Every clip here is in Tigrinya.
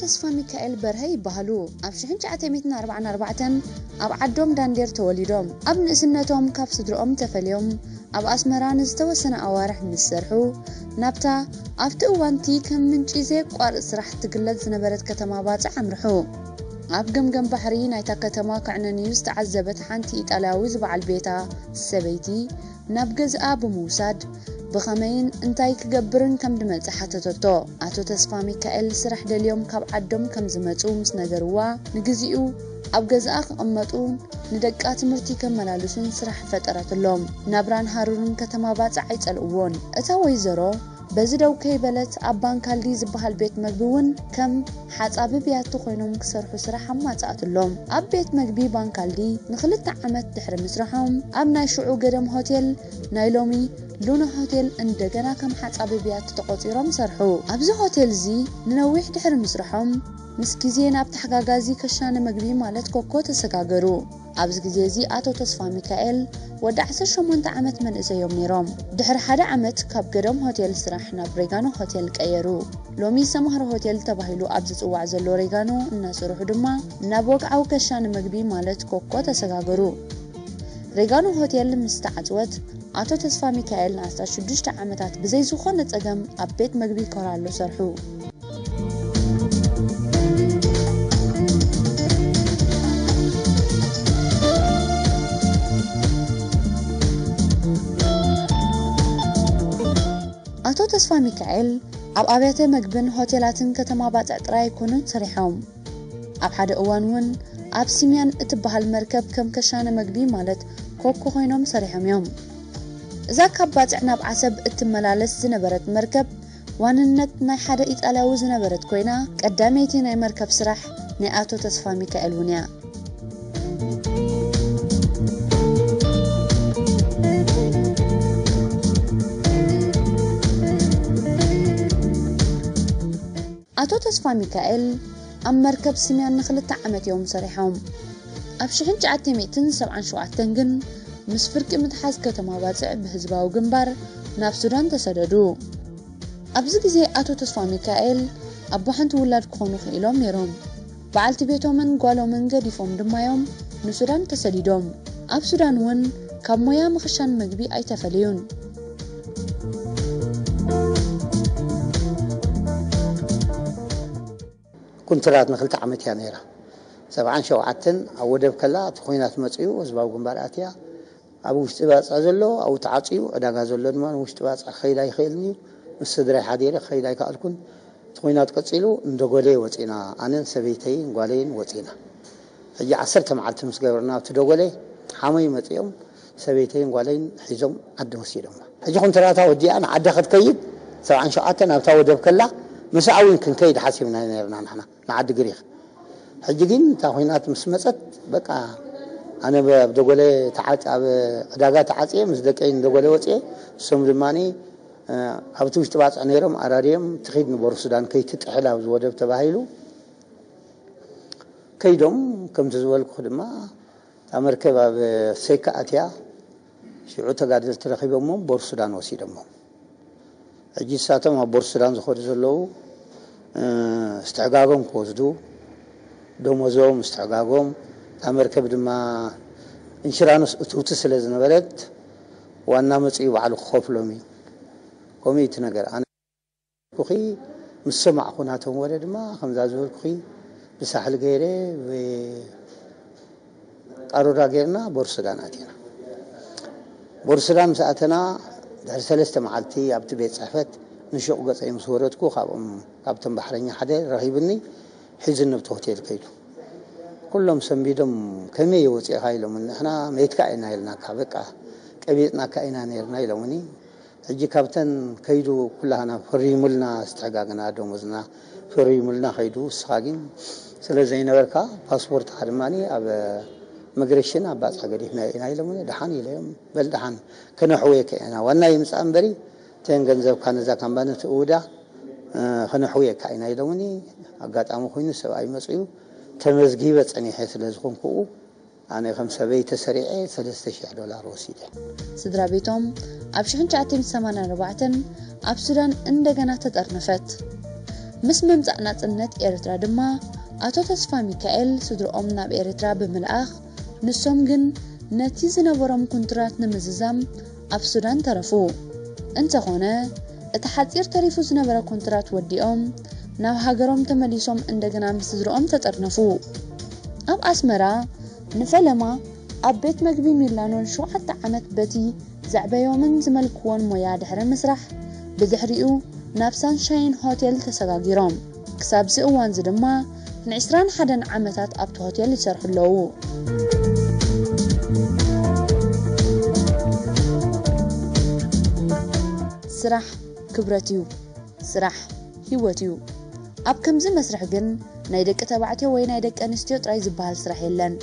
ተስፋ ሚካኤል በርሀ ይበሃሉ። ኣብ ሽሕን ትሽዓተ ሚእትን ኣርባዓን ኣርባዕተን ኣብ ዓዶም ዳንዴር ተወሊዶም። ኣብ ንእስነቶም ካብ ስድርኦም ተፈልዮም ኣብ ኣስመራ ንዝተወሰነ ኣዋርሕ ምስ ሰርሑ፣ ናብታ ኣብቲ እዋንቲ ከም ምንጪ ዘየቋርጽ ስራሕ ትግለጽ ዝነበረት ከተማ ባጽዕ ኣምርሑ። ኣብ ገምገም ባሕሪ ናይታ ከተማ ክዕነን'ዩ ዝተዓዘበት ሓንቲ ኢጣልያዊ ዝበዓል ቤታ ሰበይቲ፣ ናብ ገዝኣ ብምውሳድ ብኸመይን እንታይ ክገብርን ከም ድመጸ ሓተተቶ። ኣቶ ተስፋ ሚካኤል ስራሕ ደልዮም ካብ ዓዶም ከም ዝመጹ ምስ ነገርዋ፣ ንግዚኡ ኣብ ገዝኣ ክቕመጡ፣ ንደቃ ትምህርቲ ከመላልሱን ስራሕ ፈጠረትሎም። ናብራን ሃሩርን ከተማ ባጽዕ ኣይጸልእዎን። እታ ወይዘሮ በዚ ደው ከይበለት ኣብ ባንካልዲ ዝበሃል ቤት መግቢ እውን ከም ሓጻቢ ብያቲ ኮይኖም ክሰርሑ ስራሕ ኣማጻእትሎም። ኣብ ቤት መግቢ ባንካልዲ ንኽልተ ዓመት ድሕሪ ምስርሖም ኣብ ናይ ሽዑ ገደም ሆቴል፣ ናይ ሎሚ ሉና ሆቴል፣ እንደገና ከም ሓጻቢ ብያቲ ተቖጺሮም ሰርሑ። ኣብዚ ሆቴል እዚ ንነዊሕ ድሕሪ ምስርሖም ምስ ግዜ ናብ ተሓጋጋዚ ከሻኒ መግቢ ማለት ኮኮ ተሰጋገሩ። ኣብዚ ግዜ እዚ ኣቶ ተስፋ ሚካኤል ወዲ ዓሰርተ ሸሞንተ ዓመት መንእሰይ እዮም ነይሮም። ድሕሪ ሓደ ዓመት ካብ ገደም ሆቴል ስራሕ ናብ ሬጋኖ ሆቴል ቀየሩ። ሎሚ ሰምሃር ሆቴል ተባሂሉ ኣብ ዝጽዋዕ ዘሎ ሬጋኖ እናሰርሑ ድማ ናብ ወግዓዊ ከሻኒ መግቢ ማለት ኮኮ ተሰጋገሩ። ሬጋኖ ሆቴል ምስ ተዓጽወት ኣቶ ተስፋ ሚካኤል ንዓሰርተ ሽዱሽተ ዓመታት ብዘይ ዝኾነ ጸገም ኣብ ቤት መግቢ ኮራሎ ሰርሑ። ኣቶ ተስፋ ሚካኤል ኣብ ኣብያተ መግብን ሆቴላትን ከተማ ባጽዕ ጥራይ ኣይኮኑን ሰሪሖም። ኣብ ሓደ እዋን እውን ኣብ ሲምያን እትበሃል መርከብ ከም ከሻኒ መግቢ ማለት ኮኮ ኮይኖም ሰሪሖም እዮም። እዛ ካብ ባጽዕ ናብ ዓሰብ እትመላለስ ዝነበረት መርከብ ዋንነት ናይ ሓደ ኢጣልያዊ ዝነበረት ኮይና፣ ቀዳመይቲ ናይ መርከብ ስራሕ ናይ ኣቶ ተስፋ ሚካኤል እውን እያ። ኣቶ ተስፋ ሚካኤል ኣብ መርከብ ስምያን ንክልተ ዓመት እዮም ሰሪሖም። ኣብ ሽሕን ትሽዓተ ሚእትን ሰብዓን ሸውዓተን ግን ምስ ፍርቂ ምትሓዝ ከተማ ባጽዕ ብህዝባዊ ግንባር ናብ ሱዳን ተሰደዱ። ኣብዚ ግዜ ኣቶ ተስፋ ሚካኤል ኣቦ ሓንቲ ውላድ ክኾኑ ክኢሎም ነይሮም። በዓልቲ ቤቶምን ጓሎምን ገዲፎም ድማ እዮም ንሱዳን ተሰዲዶም። ኣብ ሱዳን እውን ካብ ሞያ ምኽሻን መግቢ ኣይተፈለዩን። ኩንትራት ንክልተ ዓመት እያ ነይራ። ሰብዓን ሸውዓተን ኣብ ወደብ ከላ እቲ ኹናት መጺኡ፣ ህዝባዊ ግንባር ኣትያ። ኣብ ውሽጢ ባጽዕ ዘሎ ኣብኡ ተዓጽዩ፣ ዕዳጋ ዘሎ ድማ ንውሽጢ ባጽዕ ክኸይድ ኣይኽእልን እዩ። ምስ ስድራይ ሓዲረ ክኸይድ ኣይከኣልኩን። እቲ ኹናት ቀጺሉ፣ እንደጎሌ ወጺና፣ ኣነን ሰበይተይን ጓለይን ወጺና። ሕጂ ዓሰርተ መዓልቲ ምስ ገበርና ኣብቲ ደጎሌ ሓመይ መጺኦም ሰበይተይን ጓለይን ሒዞም ዓዲ ወሲዶማ። ሕጂ ኩንትራታ ወዲኣ ንዓዳ ክትከይድ ሰብዓን ሸውዓተን ኣብታ ወደብ ከላ ምስኣ እውን ክንከይድ ሓሲብና ነርና ንሕና ንዓዲ ግሪኽ። ሕጂ ግን እታ ኹናት ምስ መጸት በቃ ኣነ ብ-፣ ኣብ ደጎለ ተዓጽ-፣ ኣብ ዕዳጋ ተዓጽየ ምስ ደቀይ ንደጎለ ወጽየ። እሶም ድማኒ፣ እ፣ ኣብቲ ውሽጢ ባጽዕ ነይሮም ኣራድዮም ትኺድ ንቦሩ ሱዳን ከይትጥሕል ኣብዚ ወደብ ተባሂሉ ከይዶም። ከምቲ ዝበልኩ ድማ እታ መርከብ ኣብ ሴካ ኣትያ። ሽዑ ተጋደልቲ ረኺቦሞም ቦር ሱዳን ወሲዶሞም። ሕጂ ንሳቶም ኣብ ቦር ሱዳን ዝኸዱ ዘለዉ፣ እ፣ እስትዕጋጎም ክወስዱ፣ ደሞዞም እስትዕጋጎም፣ እታ መርከብ ድማ ኢንሹራንስ እትውቲ ስለ ዝነበረት ዋና መጺኡ ባዕሉ ክኸፍሎም እዩ። ከምኡ እዩ እቲ ነገር። ኣነ ኩኺ ምስ ሰማዕኩ ናቶም ወረ ድማ ከምዛ ዝበልኩኺ ብሳሕል ገይረ ብ-፣ ቃሮዳ ጌርና ቦር ሱዳን ኣቲና። ቦር ሱዳን ምስ ኣተና ድሕሪ ሰለስተ መዓልቲ ኣብቲ ቤት ጽሕፈት ንሹቕ ገጸይ ምስ ወረድኩ ካብኦም፣ ካብቶም ባሕረኛ ሓደ ረኺብኒ ሒዝኒ ኣብቲ ሆቴል ከይዱ። ኩሎም ሰንቢዶም ከመይ ወጺእኻ ኢሎምኒ። ንሕና መይትካ ኢና ኢልናካ፣ በቃ ቀቢጽናካ ኢና ነይርና ኢሎምኒ። ሕጂ ካብተን ከይዱ ኩላህና ፈሪሙልና፣ ዝተሕጋግና ደሞዝና ፈሪሙልና ከይዱ። እስኻ ግን ስለ ዘይነበርካ ፓስፖርትካ ድማ ኣብ መግረሽን ኣብ ባጽዕ ገዲፍና ኢና ኢሎምኒ። ደሓን ኢለዮም፣ በል ደሓን ከነሕውየካ ኢና፣ ዋና ይምጻእ እምበሪ ተን ገንዘብካ ነዛ ካምባኒ ትእውዳ፣ እ፣ ከነሕውየካ ኢና ኢሎምኒ። ኣጋጣሚ ኮይኑ ሰብኣይ መጽዩ ተመዝጊበ ጸኒሐ ስለ ዝኾንኩ ኣነ ከም ሰበይ ተሰሪዐ ሰለስተ ሽሕ ዶላር ወሲደ። ስድራ ቤቶም ኣብ ሽሕን ትሽዓተ ሚእትን ሰማንያን ኣርባዕተን ኣብ ሱዳን እንደገና ተጠርነፈት። ምስ ምምጻእ ናጽነት ኤርትራ ድማ፣ ኣቶ ተስፋ ሚካኤል ስድርኦም ናብ ኤርትራ ብምልኣኽ፣ ንሶም ግን ነቲ ዝነበሮም ኩንትራት ንምዝዛም ኣብ ሱዳን ተረፉ። እንተኾነ፣ እቲ ሓጺር ተሪፉ ዝነበረ ኩንትራት ወዲኦም፣ ናብ ሃገሮም ተመሊሶም እንደገና ምስ ስድርኦም ተጠርነፉ። ኣብ ኣስመራ፣ ንፈለማ ኣብ ቤት መግቢ ሚላኖን ሸውዓተ ዓመት በቲ ዘዕበዮምን ዝመልክዎን ሞያ ድሕሪ ምስራሕ፣ ብድሕሪኡ ናብ ሳንሻይን ሆቴል ተሰጋጊሮም። ክሳብዚ እዋንዚ ድማ ንዕስራን ሓደን ዓመታት ኣብቲ ሆቴል ይሰርሑ ኣለዉ። ስራሕ ክብረት እዩ። ስራሕ ህይወት እዩ። ኣብ ከምዚ መስርሕ ግን ናይ ደቂ ተባዕትዮ ወይ ናይ ደቂ ኣንስትዮ ጥራይ ዝበሃል ስራሕ የለን።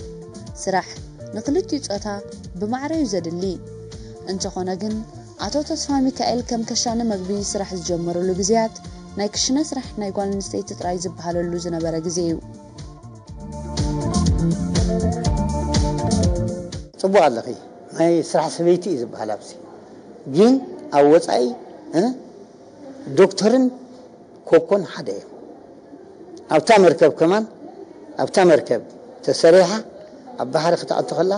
ስራሕ ንክልቲኡ ጾታ ብማዕረ እዩ ዘድሊ። እንተኾነ ግን፣ ኣቶ ተስፋ ሚካኤል ከም ከሻኒ መግቢ ስራሕ ዝጀመረሉ ግዜያት፣ ናይ ክሽነ ስራሕ ናይ ጓል ኣንስተይቲ ጥራይ ዝበሃለሉ ዝነበረ ግዜ እዩ። ጽቡቕ ኣለኺ። ናይ ስራሕ ሰበይቲ እዩ ዝበሃል ኣብዚ። ግን ኣብ ወጻኢ፣ እ፣ ዶክተርን ኮኮን ሓደ እዮም። ኣብታ መርከብ ከማን፣ ኣብታ መርከብ ተሰሪሓ ኣብ ባሕሪ ክትኣቱ ከላ፣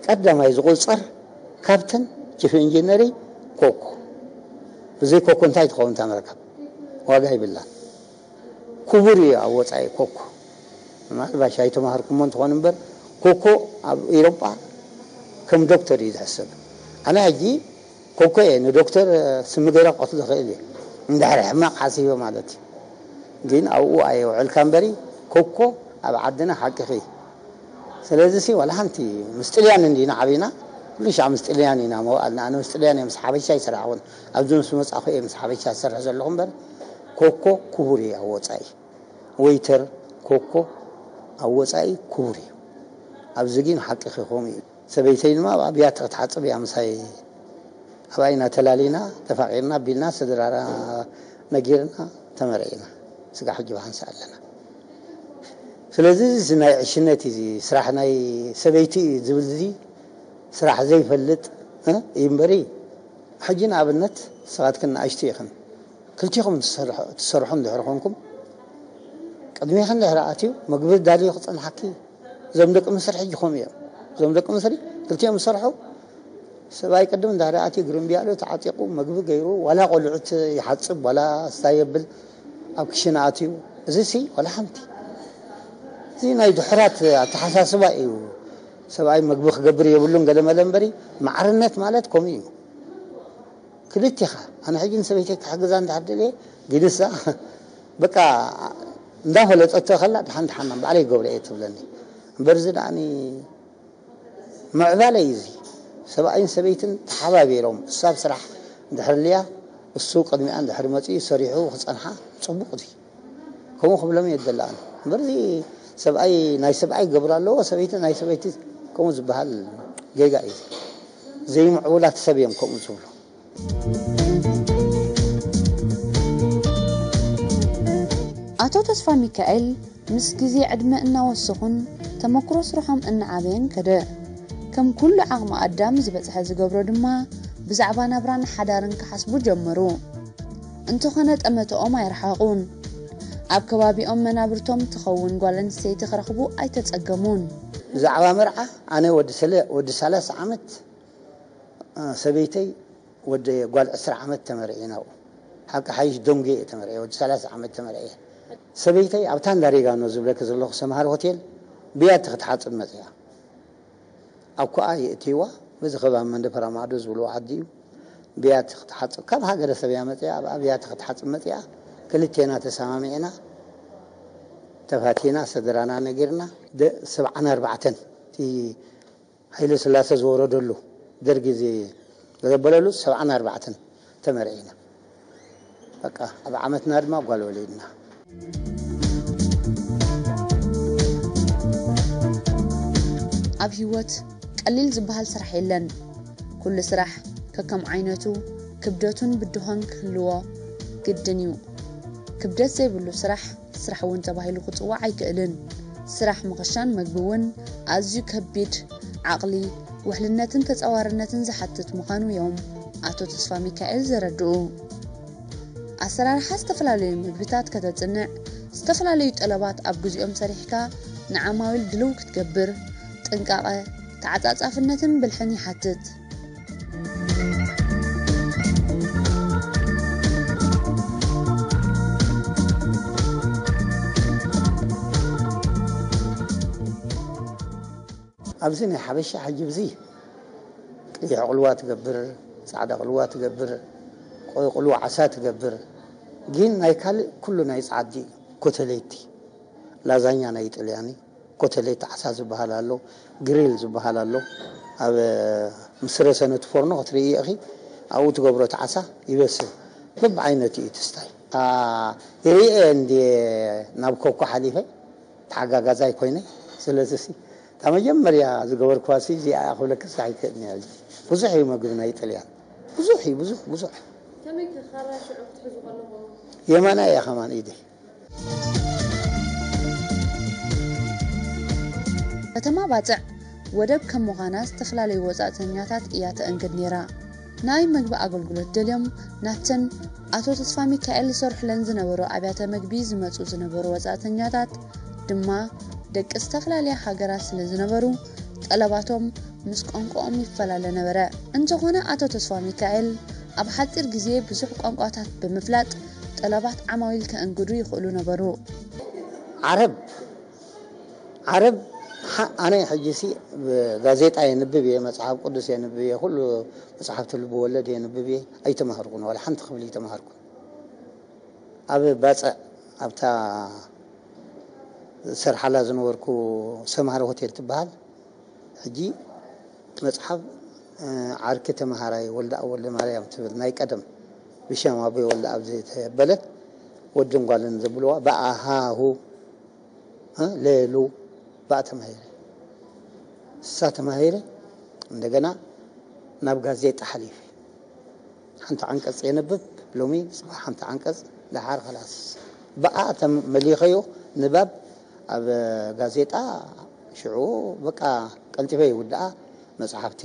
ቀዳማይ ዝቑጸር ካፕተን፣ ቺፍ ኢንጂነሪ፣ ኮኮ። ብዘይ ኮኮ እንታይ ትኸውን እታ መርከብ? ዋጋ ይብላን። ክቡር እዩ ኣብ ወጻኢ ኮኮ። ምናልባሽ ኣይተማሃርኩሞ እንትኾን እምበር፣ ኮኮ ኣብ ኤውሮጳ ከም ዶክተር እዩ ዝሕሰብ። ኣነ ሕጂ ኮኮ እየ ንዶክተር ስሚ ገይረ ክቐትሎ እኽእል እየ፣ እንድሕር ሕማቕ ሓሲበ ማለት እዩ። ግን ኣብኡ ኣየውዕልካ እምበሪ፣ ኮኮ ኣብ ዓድና ሓቅኺ። ስለዚ ሲ ዋላ ሓንቲ ምስ ጥልያን እንዲና ዓቢና፣ ኩሉ ሻዕ ምስ ጥልያን ኢና መዋእልና። ኣነ ምስ ጥልያን እየ ምስ ሓበሻ ይሰራሕኹን፣ ኣብዚ ምስ መጻኹ እየ ምስ ሓበሻ ዝሰርሕ ዘለኹ እምበር፣ ኮኮ ክቡር እዩ ኣብ ወጻኢ። ወይተር ኮኮ ኣብ ወጻኢ ክቡር እዩ። ኣብዚ ግን ሓቅኺ ከምኡ እዩ። ሰበይተይ ድማ ኣብ ኣብያተ ክትሓጽብ እያ ምሳይ። ኣብኣ ኢና ተላሊና፣ ተፋቒርና፣ ኣቢልና፣ ስድራና ነጊርና፣ ተመርዒና። ስጋ ሕጂ ብሓንሳእ ኣለና። ስለዚ እዚ ናይ ዕሽነት እዩ፣ እዚ ስራሕ ናይ ሰበይቲ እዩ ዝብል፣ እዚ ስራሕ ዘይፈልጥ፣ እ፣ እዩ እምበሪ። ሕጂ ንኣብነት ንስኻትክን ንኣሽቱ ኢኽን። ክልቲኹም ትሰርሑ፣ ትሰርሑ እንድሕር ኮንኩም፣ ቅድሜኺ እንድሕር ኣትዩ፣ መግቢ ዳልዩ ክጸንሓኪ፣ እዞም ደቂ ምስሪ ሕጂ ከምኡ እዮም። እዞም ደቂ ምስሪ ክልቲኦም ዝሰርሑ፣ ሰብኣይ ቅድም እንድሕር ኣትዩ፣ ግርምብያሉ ተዓጢቑ፣ መግቢ ገይሩ፣ ዋላ ቆልዑት ይሓጽብ፣ ዋላ ስታይ የብል፣ ኣብ ክሽነ ኣትዩ። እዚሲ ዋላ ሓንቲ። እዚ ናይ ድሑራት ኣተሓሳስባ እዩ። ሰብኣይ መግቢ ክገብር የብሉን ገለ መለ እምበሪ፣ ማዕርነት ማለት ከምኡ እዩ። ክልቲኻ፣ ኣነ ሕጂ ንሰበይተይ ክሕግዛ እንድሕር ደልየ፣ ግንሳ በቃ እንዳፈለጠቶ ከላ፣ ደሓን ደሓን ባዕለይ ይገብሮ እየ ትብለኒ። እምበር እዚ ደኣኒ ምዕባለ እዩ እዚ። ሰብኣይን ሰበይትን ተሓባቢሮም፣ እሳ ኣብ ስራሕ እንድሕር ልያ፣ እሱ ቅድሚኣ እንድሕር መጺኡ ሰሪሑ ክጸንሓ ጽቡቕ እዚ። ከምኡ ክብሎም እየ ዝደሊ ኣነ። እምበር እዚ ሰብኣይ ናይ ሰብኣይ ክገብር ኣለዎ፣ ሰበይቲ ናይ ሰበይቲ ከምኡ ዝበሃል ጌጋ እዩ። ዘይምዕቡላት ሰብ እዮም ከምኡ ዝብሉ። ኣቶ ተስፋ ሚካኤል ምስ ግዜ ዕድመ እናወሰኹን ተመክሮ ስርሖም እናዓበየን ከደ። ከም ኩሉ ዓቕሚ ኣዳም ዝበጽሐ ዝገብሮ ድማ ብዛዕባ ናብራን ሓዳርን ክሓስቡ ጀመሩ። እንተኾነ ጠመተኦም ኣይረሓቑን። ኣብ ከባቢኦም መናብርቶም ትኸውን ጓል ኣንስተይቲ ክረኽቡ ኣይተጸገሙን። ብዛዕባ መርዓ ኣነ ወዲ ሰለ-፣ ወዲ ሰላሳ ዓመት፣ እ፣ ሰበይተይ ወዲ ጓል ዕስራ ዓመት ተመርዒ ናብኡ። ሓቂ ሓይሽ ደንጉየ እየ ተመርዒ፣ ወዲ ሰላሳ ዓመት ተመርዒ። ሰበይተይ ኣብታ እንዳ ሬጋኖ ዝብለኪ ዘለኹ ሰምሃር ሆቴል ብያቲ ክትሓጽብ መጺኣ። ኣብ ኮኣ የእትይዋ፣ በዚ ከባቢ መንደፈራ ማዕዶ ዝብልዎ ዓዲ እዩ። ብያቲ ክትሓጽብ፣ ካብ ሃገረ ሰብ እያ መጺኣ፣ ኣብኣ ብያቲ ክትሓጽብ መጺኣ። ክልቴና ተሰማሚዕና፣ ተፋቲና፣ ስድራና ነጊርና። ደ-፣ ሰብዓን ኣርባዕተን እቲ ሃይለ ስላሰ ዝወረደሉ፣ ደርጊ ዝ-፣ ዘበለሉ ሰብዓን ኣርባዕተን ተመርዒና። በቃ ኣብ ዓመትና ድማ ጓል ወሊድና። ኣብ ህይወት ቀሊል ዝበሃል ስራሕ የለን። ኩሉ ስራሕ ከከም ዓይነቱ ክብደቱን ብድሆን ክህልዎ ግድን እዩ። ክብደት ዘይብሉ ስራሕ ስራሕ እውን ተባሂሉ ክጽዋዕ ኣይክእልን። ስራሕ ምኽሻን መግቢ እውን ኣዝዩ ከቢድ፣ ዓቕሊ፣ ውሕልነትን ተጻዋርነትን ዝሓትት ምዃኑ እዮም ኣቶ ተስፋ ሚካኤል ዘረድኡ። ኣሰራርሓ ዝተፈላለዩ ምግብታት ከተጽንዕ፣ ዝተፈላለዩ ጠለባት ኣብ ግዜኦም ሰሪሕካ ንዓማዊል ድልው ክትገብር ጥንቃቐ፣ ተዓጻጻፍነትን ብልሕን ይሓትት። ኣብዚ ናይ ሓበሻ ሕጂ ብዚ ቀይሕ ቅልዋ ትገብር፣ ጻዕዳ ቅልዋ ትገብር፣ ቆይ ቅልዋ ዓሳ ትገብር። ግን ናይ ካልእ ኩሉ ናይ ጻዕዲ ኮተሌቲ፣ ላዛኛ ናይ ጥልያኒ፣ ኮተሌቲ ዓሳ ዝበሃል ኣሎ፣ ግሪል ዝበሃል ኣሎ። ኣብ ምስ ረሰነ እቲ ፎርኖ ክትርኢ ኢኺ፣ ኣብኡ ትገብሮ እቲ ዓሳ ይበስል። በብዓይነቱ እዩ እቲ ስታይ። ይርእየ እንድየ ናብ ኮኮ ሓሊፈ። ተሓጋጋዛይ ኮይነ። ስለዚ ሲ እታ መጀመርያ ዝገበርኩዋ ሲ እዚኣ እያ ክብለክስ ኣይክእልን እያ። ብዙሕ እዩ መግቢ ናይ ጥልያን። ብዙሕ እዩ፣ ብዙሕ፣ ብዙሕ። ከመይ ከ ካራ ሽዑ ክትሕዙ ከለኹም? የማና እያ ከማን ኢደይ። ከተማ ባጽዕ ወደብ ከም ምዃና ዝተፈላለዩ ወጻእተኛታት እያ ተእንግድ ነይራ። ናይ መግቢ ኣገልግሎት ደልዮም ናብተን ኣቶ ተስፋ ሚካኤል ዝሰርሑለን ዝነበሩ ኣብያተ መግቢ ዝመጹ ዝነበሩ ወጻእተኛታት ድማ ደቂ ዝተፈላለያ ሃገራት ስለ ዝነበሩ ጠለባቶም ምስ ቋንቋኦም ይፈላለ ነበረ። እንተኾነ ኣቶ ተስፋ ሚካኤል ኣብ ሓጺር ግዜ ብዙሕ ቋንቋታት ብምፍላጥ ጠለባት ዓማዊል ከእንግዱ ይኽእሉ ነበሩ። ዓረብ ዓረብ ሓ- ኣነ ሕጂ ሲ ጋዜጣ የንብብ እየ፣ መፅሓፍ ቅዱስ የንብብ እየ፣ ኩሉ መፅሓፍቲ ልቢ ወለድ የንብብ እየ። ኣይተማሃርኩን፣ ዋላ ሓንቲ ክፍሊ ኣይተማሃርኩን። ኣብ ባፅዕ ኣብታ ዝሰርሓላ ዝነበርኩ ሰምሃር ሆቴል ትበሃል ሕጂ መፅሓፍ ዓርኪ ተምሃራይ ወልደኣብ ወልደማርያም ትብል ናይ ቀደም ብሽም ኣቦይ ወልደኣብ ዝተበለት ወድን ጓልን ዘብልዋ ብኣ ሃሁ ለሉ ብኣ ተማሂረ እሳ ተማሂረ እንደገና ናብ ጋዜጣ ሓሊፈ ሓንቲ ዓንቀፅ የንብብ ሎሚ ፅባሕ ሓንቲ ዓንቀፅ ደሓር ከላስ ብኣ ተመሊኸዮ ንባብ ኣብ ጋዜጣ ሽዑ በቃ ቀልጢፈ ይውድኣ መፅሓፍቲ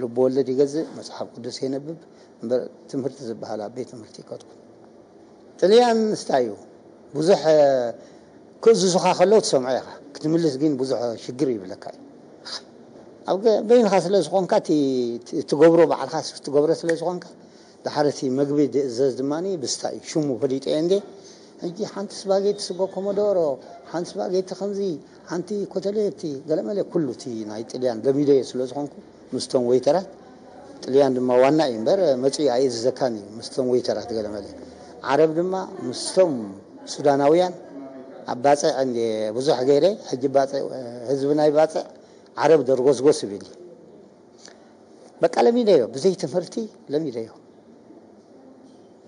ልቦወለድ ይገዝእ መፅሓፍ ቅዱስ የንብብ እምበር ትምህርቲ ዝበሃል ኣብ ቤት ትምህርቲ ይከድኩ ጥልያን ስታይ እዩ ብዙሕ ክእዝዙኻ ከለዉ ትሰምዖ ኢኻ ክትምልስ ግን ብዙሕ ሽግር ይብለካ እዩ ኣብ በይንኻ ስለ ዝኾንካ ትገብሮ በዓልካ ትገብሮ ስለ ዝኾንካ ድሓር እቲ መግቢ ዝእዘዝ ድማ ብስታ እዩ ሽሙ ፈሊጦ እየ እንዴ ሕጂ ሓንቲ ስባጌቲ ስጎ ኮመዶሮ ሓንቲ ስባጌቲ ከምዚ ሓንቲ ኮተሌቲ ገለመለ ኩሉ እቲ ናይ ጥልያን ለሚደዮ ስለ ዝኾንኩ ምስቶም ወይተራት ጥልያን ድማ ዋና እዩ እምበር መፂኡ ኣይእዝዘካን እዩ ምስቶም ወይተራት ገለመለ ዓረብ ድማ ምስቶም ሱዳናውያን ኣብ ባፅዕ እንደ ብዙሕ ገይረ ሕጂ ባፅዕ ህዝቢ ናይ ባፅዕ ዓረብ ደርጎስጎስ ይብል በቃ ለሚደዮ ብዘይ ትምህርቲ ለሚደዮ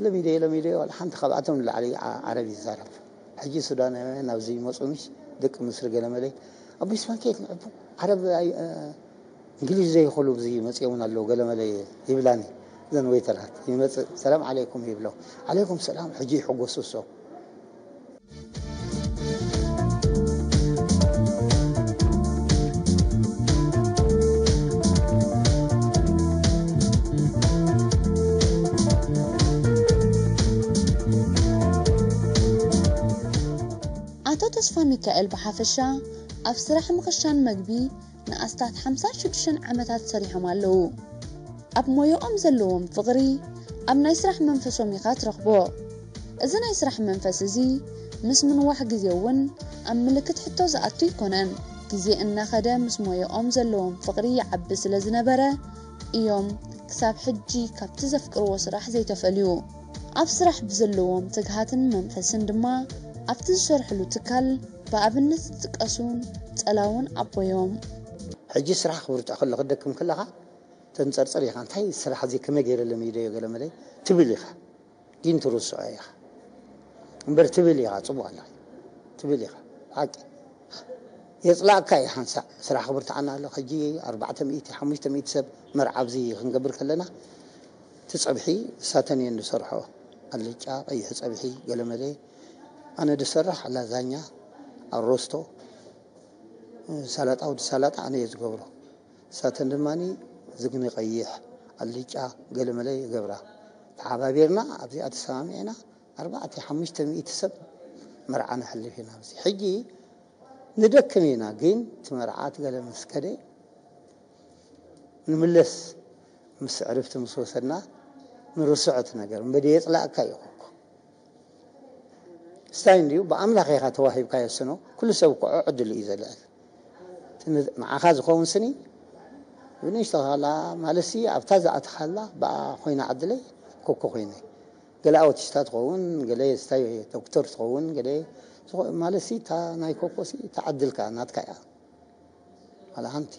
ለሚደዮ ለሚደዮ ሓንቲ ካብኣቶም ንላዕሊ ዓረብ ይዛረብ ሕጂ ሱዳናውያን ናብዚ ይመፁ ምሽ ደቂ ምስሪ ገለመለ ኣቦይ ስማኬት ንዕቡ ዓረብ እንግሊዝ ዘይኽእሉ ብዚ መፅኦምን ኣለዉ ገለመለ ይብላኒ እዘን ወይተራት ይመፅእ ሰላም ዓለይኩም ይብሎ ዓለይኩም ሰላም ሕጂ ይሕጎሱ እሶም ኣቶ ተስፋ ሚካኤል ብሓፈሻ ኣብ ስራሕ ምኽሻን መግቢ ንኣስታት ሓምሳን ሽዱሽተን ዓመታት ሰሪሖም ኣለዉ። ኣብ ሞያኦም ዘለዎም ፍቕሪ ኣብ ናይ ስራሕ መንፈሶም ኢኻ ትረኽቦ። እዚ ናይ ስራሕ መንፈስ እዚ ምስ ምንዋሕ ግዜ እውን ኣብ ምልክት ሕቶ ዝኣቱ ኣይኮነን። ግዜ እናኸደ ምስ ሞያኦም ዘለዎም ፍቕሪ ይዓቢ ስለ ዝነበረ እዮም ክሳብ ሕጂ ካብቲ ዘፍቅርዎ ስራሕ ዘይተፈልዩ። ኣብ ስራሕ ብዘለዎም ትግሃትን መንፈስን ድማ ኣብቲ ዝሰርሕሉ ትካል ብኣብነት ዝጥቀሱን ጸላውን ኣቦዮም። ሕጂ ስራሕ ክብርትዖ ከሎ ክደክም ከለኻ ተንጸርጽር ኢኻ እንታይ ስራሕ እዚ ከመይ ገይረ ለሚደዮ ገለ መለ ትብል ኢኻ ግን ትርስዖ ኢኻ እምበር ትብል ኢኻ ጽቡቕ ኣለኻ ትብል ኢኻ ሓቂ የጽላእካ እዩ ሓንሳእ ስራሕ ክብርትዓና ኣሎ ሕጂ ኣርባዕተ ሚእቲ ሓሙሽተ ሚእቲ ሰብ መርዓ ኣብዚ ክንገብር ከለና እቲ ጸብሒ እሳተን እየን ዝሰርሖ ኣልጫ ቀይሕ ጸብሒ ገለመለ ኣነ ዝሰርሕ ላዛኛ ኣሮስቶ ሳላጣ ወዲ ሳላጣ ኣነ እየ ዝገብሮ እሳተን ድማ ዝግኒ ቀይሕ ኣልጫ ገለመለ ይገብራ ተሓባቢርና ኣብዚኣ ተሰማሚዕና ኣርባዕተ ሓሙሽተ ሚእቲ ሰብ መርዓ ነሕልፍ ኢና ኣብዚ። ሕጂ ንደክም ኢና፣ ግን እቲ መርዓ እቲ ገለ ምስ ከደ ንምለስ፣ ምስ ዕርፍቲ ምስ ወሰድና ንርስዖ እቲ ነገር። እምበዲ የጽላእካ እዩ ኮኮ። ስታይ እንድዩ ብኣምላኽ ኢኻ ተዋሂብካዮ ስኖ፣ ኩሉ ሰብ ክዖ ዕድል እዩ ዘልዕል። እቲ ን-፣ ንዓኻ ዝኸውን ስኒ ብንእሽቶ ካላ ማለትሲ ኣብታ ዝኣትኻላ ብኣ ኮይና ዕድለይ ኮኮ ኮይነ። ገለ ኣውቲስታ ትኸውን፣ ገለ ስታይ ዶክተር ትኸውን፣ ገለ ዝኾ-፣ ማለትሲ እታ ናይ ኮኮሲ እታ ዕድልካ ናትካ እያ። ዋላ ሓንቲ።